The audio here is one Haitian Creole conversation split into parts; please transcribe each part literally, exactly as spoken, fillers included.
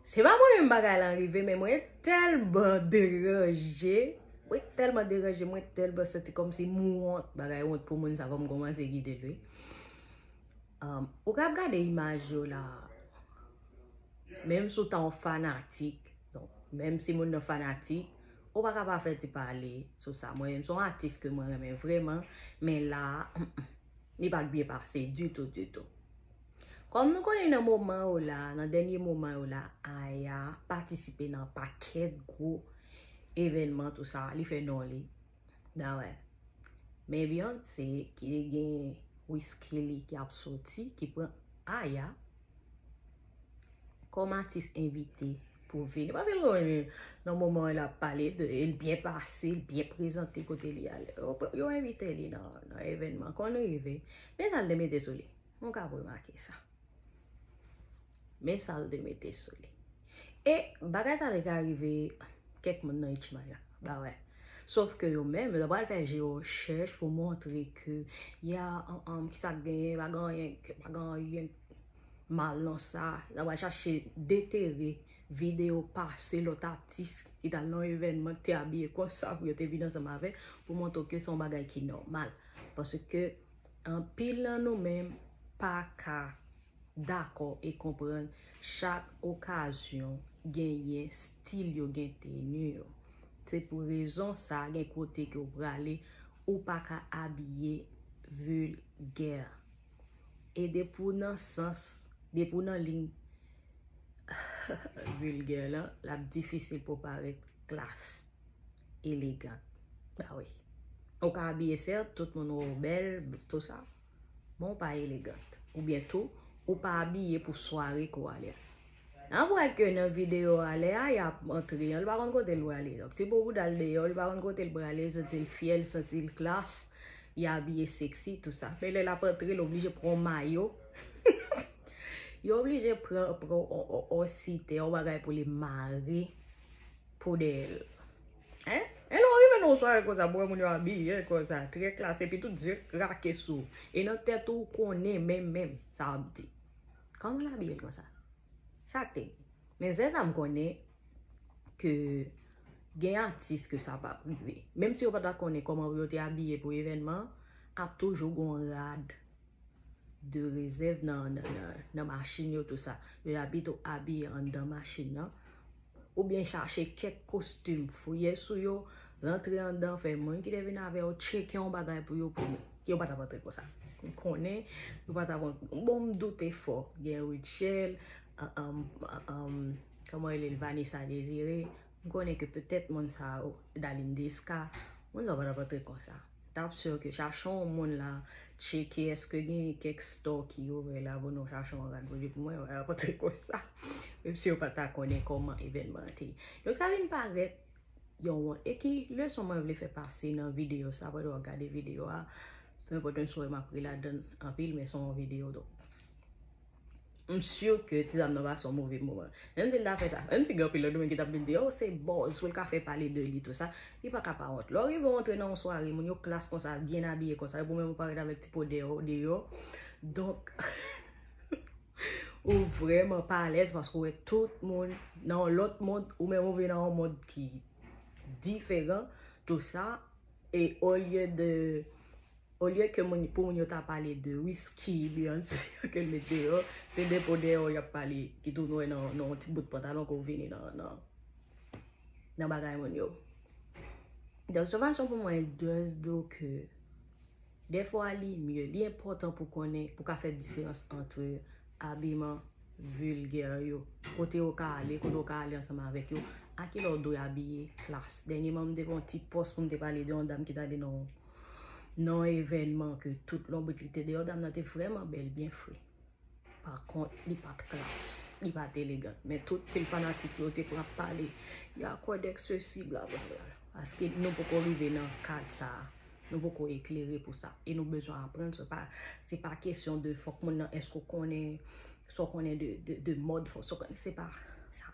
Se pa mwen menm bagay lan rive, men mwen tèlman deranje. Mwen tèlman deranje, mwen tèlman santi kòmsi m wont, bagay wont pou moun sa, fò m kòmanse kite l, wi. Um, ou ka ap gade imaj yo la, menm si w ta yon fanatik, donk, menm si moun nan fanatik, ou pa ka pa fè ti pale sou sa. Mwen menm, se yon atis ke mwen renmen vrèman, men la, li pa t byen pase ditou, ditou. Kòm nou konnen nan moman yo la, nan dènye moman yo la, Aya patisipe nan pakèt gwo evènman, tou sa, li fè non li. Dawè. Men Beyoncé, ki te gen Wizkid ki ap soti, ki pran Aya kòm atis envite pou vini. Paske l konnen nan moman l ap pale de, l byen pase, l byen prezante kote li ale. Yo, yo envite li nan, nan evènman. Kon l rive, men sa l te mete sou li. Nou ka remake sa. Men sa l te mete sou li. E bagay sa te ka rive kèk moun nan Ichimaya. Ba wè. Sof ke yo menm, yo ta pral fè je yo chèch pou montre ke, ya, an, an, kisa k genyen, pa gen anyen, pa gen anyen mal nan sa. Yo ta pral chache detere videyo pase lòt atis ki t al nan evènman, ki te abiye konsa pou yo te vin ansanm avè, pou montre ke se yon bagay ki nòmal. Paske anpil nan nou menm pa ka dakò e konprann chak okazyon genyen stil yo, gen teni yo. Se pou rezon sa, gen kote ke w prale, ou pa ka abiye vilgè. E depi w nan sans, depi w nan liy vilgè lan, l ap difisil pou w parèt klas, elegan. Ba wi. Ou ka abiye, sèt, tout moun wè w bèl, tou sa. Men w pa elegant. Oubyen tou, ou pa abiye pou sware ke w ale a. N ap wè ke nan videyo a, lè a y ap antre an, li pa konn kote l prale. Donk, ti po bouda l deyò, li pa konn kote l prale, l santi l fyè, l santi l klas, li abiye sexy, tou sa. Men lè l ap antre, l oblije pran yon mayo. Li oblije pran, pran on, on, on sitè, on bagay pou li mare pou dèyè l. Hein? E lè w rive nan yon sware konsa, pou wè moun yo abiye konsa, trè klas, epi tout zye krake sou ou. E nan tèt ou, ou konnen menm, menm, sa w ap di. Kòman l abiye l konsa? Sa k te? Men zè sa m konnen ke gen atis ke sa p ap rive. Menm si yo pa ta konnen kòman pou yo te abiye pou evènman an, ap toujou gen yon rad de rezèv nan, nan, nan, nan machin yo, tou sa. Yo ta pito abiye anndan machin nan. Oubyen chache kèk kostim, fouye sou yo, rantre anndan, fè moun ki te vin avè yo tcheke yon bagay pou yo premye. Yo pa t ap antre konsa. M konnen, yo pa t ap antre. Bon, m doute fò. Gen Rutshelle, an, an, an, kòman rele l, Vanessa Désiré. M konnen ke petèt moun sa yo, Darline Desca, moun sa yo pa t ap antre konsa. T ap sè ke chache yon moun la, tcheke èske gen kèk store ki ouvè la, bon, nou chache yon rad pou li pou mwen, yo pa t ap antre konsa. Menm si yo pa ta konnen kòman evènman an te ye. Donk, sa vin parèt yon wont. E ki leson mwen vle fè pase nan videyo sa, pandan w ap gade videyo a, peu importe, m swè m ap ri ladan l anpil, men se yon videyo, donk. M si ke ti dam nan pase yon move moman. Menm si l ta fè sa, menm si gen anpil lòt moun ki t ap vin di, oh, se buzz, pou l ka fè pale de li, tou sa, li pa ka pa wont. Lè w rive w antre nan yon sware, moun yo klas konsa, byen abiye konsa, epi w menm ou parèt avèk ti po deyò, deyò. Donk, ou vrèman pa alèz paske w wè tout moun nan yon lòt mond, ou menm ou vin nan yon mond ki diferan, tou sa, e olye de Olye ke moun, pou moun yo ta pale de Wizkid, Beyoncé, ke l met deyò, se de po deyò y ap pale, ki tou nou wè nan, nan yon ti bout pantalon ke w vini nan, nan, nan bagay moun yo. Donk, se yon fason pou mwen just di w ke dèfwa li mye, li enpòtan pou konnen, pou ka fè diferans ant abiman vilgè yo, kote yo ka ale, kote yo ka ale ansanm avèk yo, a kilè w dwe abiye klas. Dènyèman, m te fè yon ti pòs pou m te pale de yon dam ki t ale nan, nan yon evènman ke tout lonbrit li te deyò. Dam nan te vrèman bèl, byen fre. Pa kont, li pa t klas, li pa t elegant. Men tout pil fanatik yo te pran ap pale, y a quoi d'excessif, blablabla. Paske nou poko rive nan kad sa a. Nou poko eklere pou sa. E nou bezwen aprann, se pa, se pa kesyon de fòk moun nan, èske w konnen, sa w konnen de, de, de mòd, fòk sa w konnen, se pa sa.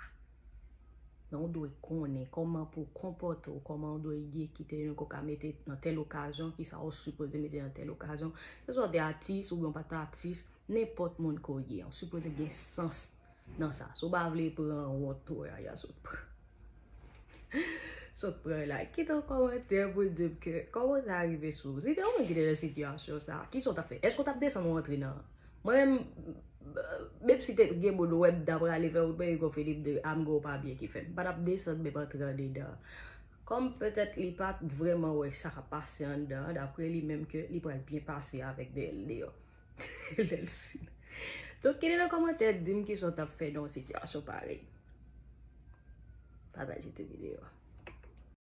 Men w dwe konnen kòman pou w konpòte w, kòman w dwe ye, ki teni w ka mete nan tèl okazyon, kisa w sipoze mete nan tèl okazyon. Keswa w te atis oubyen w pa t atis, nenpòt moun ke w ye, w sipoze gen sans Nan sa, si w pa vle pran wont tou, Yaya, sot pran. Sot pran la. Kite yon kòmantè pou di m ke kòman sa rive sou ou. Si te yon moun ki te nan sitiyasyon sa, kisa w t ap fè? Èske w t ap desann ou antre nan? Mwen menm, menm si te gen moun wè m t ap prale fè wout mwen, Hugo Philippe de a m gen yon papye ki fè m pa t ap desann menm antre andedan. Kòm petèt li pa t vrèman wè sa k ap pase anndan an, dapre li menm ke li pral byen pase avèk deyèl deyò. Lè l fin. Donk, kite nan kòmantè, di m kisa w t ap fè nan yon sitiyasyon parèy. Pataje ti videyo a.